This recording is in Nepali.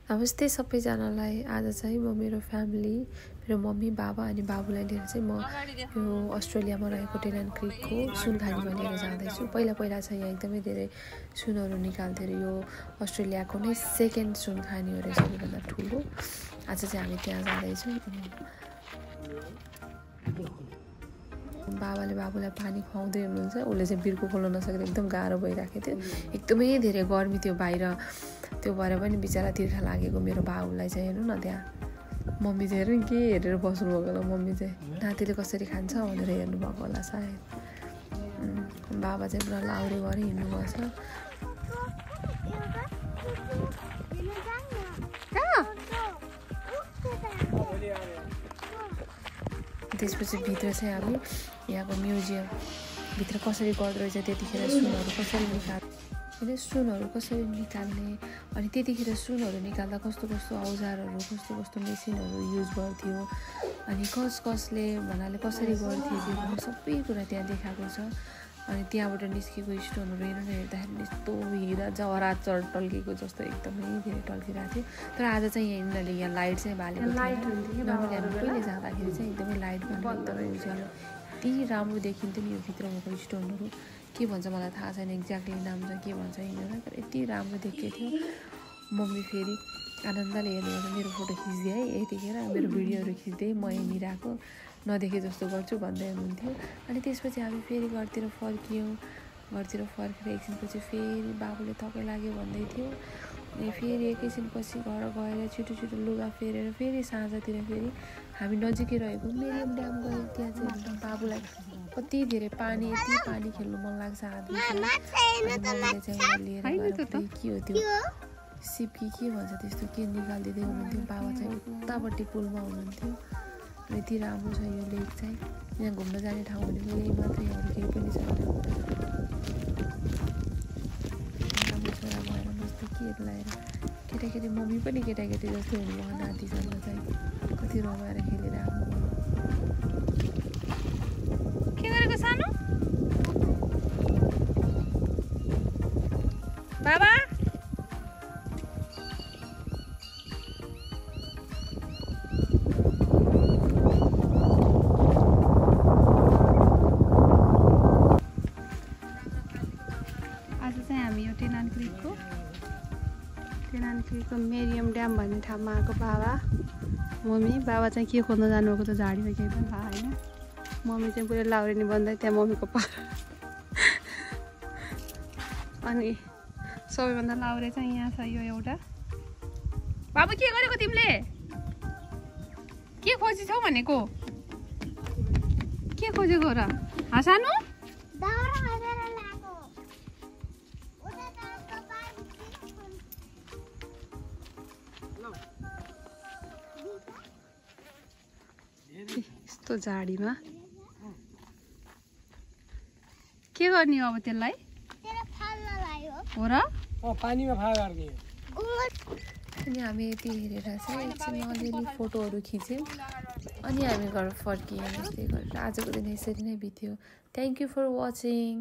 नमस्ते सबैजनालाई। आज चाहिँ म मेरो फ्यामिली, मेरो मम्मी बाबा अनि बाबुलाई लिएर चाहिँ म यो अस्ट्रेलियामा रहेको टेनन क्रिकको सुनखानीमा लिएर जाँदैछु। पहिला चाहिँ यहाँ एकदमै धेरै सुनहरू निकाल्थ्यो अरे। यो अस्ट्रेलियाको नै सेकेन्ड सुनखानी हो रहेछ, सबैभन्दा ठुलो। आज चाहिँ हामी त्यहाँ जाँदैछौँ। बाबाले बाबुलाई पानी खुवाउँदै हुनुहुन्छ। उसले चाहिँ बिर्को खोल्न नसकेर एकदम गाह्रो भइरहेको थियो। एकदमै धेरै गर्मी थियो बाहिर, त्यो भएर पनि बिचरा तिर्खा लागेको मेरो बाबुलाई चाहिँ। हेर्नु न, त्यहाँ मम्मी चाहिँ हेर्नु के हेरेर बस्नुभएको होला। मम्मी चाहिँ नातिले कसरी खान्छ भनेर हेर्नुभएको होला सायद। बाबा चाहिँ पुरा लाउरे गरेर हिँड्नुभएको छ। त्यसपछि भित्र चाहिँ हामी यहाँको म्युजियमभित्र कसरी गर्दो रहेछ, त्यतिखेर सुनहरू कसरी निकाल्ने, अनि त्यतिखेर सुनहरू निकाल्दा कस्तो औजारहरू, कस्तो मेसिनहरू युज गर्थ्यो, अनि कसले भन्नाले कसरी गर्थ्यो, त्यो सबै कुरा त्यहाँ देखाएको छ। अनि त्यहाँबाट निस्केको स्टोनहरू हेर्दाखेरि यस्तो हिरा जवाहरात टल्केको जस्तो एकदमै धेरै टल्किरहेको थियो। तर आज चाहिँ यिनीहरूले यहाँ लाइट चाहिँ बालेको थियो। पहिले जाँदाखेरि चाहिँ एकदमै लाइट बालेको, एकदमै उज्यालो, यति राम्रो देखिन्थ्यो नि यो भित्र भएको स्टोनहरू। के भन्छ मलाई थाहा छैन एक्ज्याक्टली नाम चाहिँ के भन्छ यिनीहरूलाई, तर यति राम्रो देखेको थियो। मम्मी फेरि आनन्दले हेर्नु, मेरो फोटो खिच्दिए है, यतिखेर मेरो भिडियोहरू खिच्दै म यहीँनिर आएको नदेखे जस्तो गर्छु भन्दै हुनुहुन्थ्यो। अनि त्यसपछि हामी फेरि घरतिर फर्कियौँ। घरतिर फर्केर एकछिनपछि फेरि बाबुले थकै लाग्यो भन्दै थियो। अनि फेरि एकैछिनपछि घर गएर छिटो लुगा फेरेर फेरि साँझतिर फेरि हामी नजिकै रहेको मेरियम ड्याम गयौँ। त्यहाँ चाहिँ बाबुलाई कति धेरै पानी, यति पानी खेल्नु मन लाग्छ आदमी चाहिँ लिएर गएर के हो त्यो सिप के भन्छ त्यस्तो के निकालिदिँदै हुनुहुन्थ्यो। बाबा चाहिँ उतापट्टि पुलमा हुनुहुन्थ्यो। यति राम्रो छ यो लेक चाहिँ। यहाँ घुम्न जाने ठाउँ भनेको यही मात्रै, अरू केही पनि छैन। राम्रो छोरा भएर मस्तो के लगाएर केटाकेटी मम्मी पनि केटाकेटी जस्तै हुनुभयो नातिसँग चाहिँ। कति रमाएर खेलेर आफ्नो के गरेको सानो बाबा टेनन क्रिकको मेरियम ड्याम भन्ने ठाउँमा आएको बाबा मम्मी। बाबा चाहिँ के खोज्न जानुभएको त झाडीमा केही पनि थाहा होइन। मम्मी चाहिँ पुरै लाउरेनी बन्दै त्यहाँ मम्मीको अनि सबैभन्दा लाउरे चाहिँ यहाँ छ यो एउटा। बाबु के गरेको तिमीले? के खोजिछौ भनेको? के खोजेको र सानो? यस्तो झाडीमा के गर्ने अब त्यसलाई हो र? पानीमा फा गर्ने। अनि हामी यति हेरेर चाहिँ एकछिन अलिअलि फोटोहरू खिच्यौँ। अनि हामी घर फर्कियौँ। यस्तै गरेर आजको दिन यसरी नै बित्यो। Thank you for watching.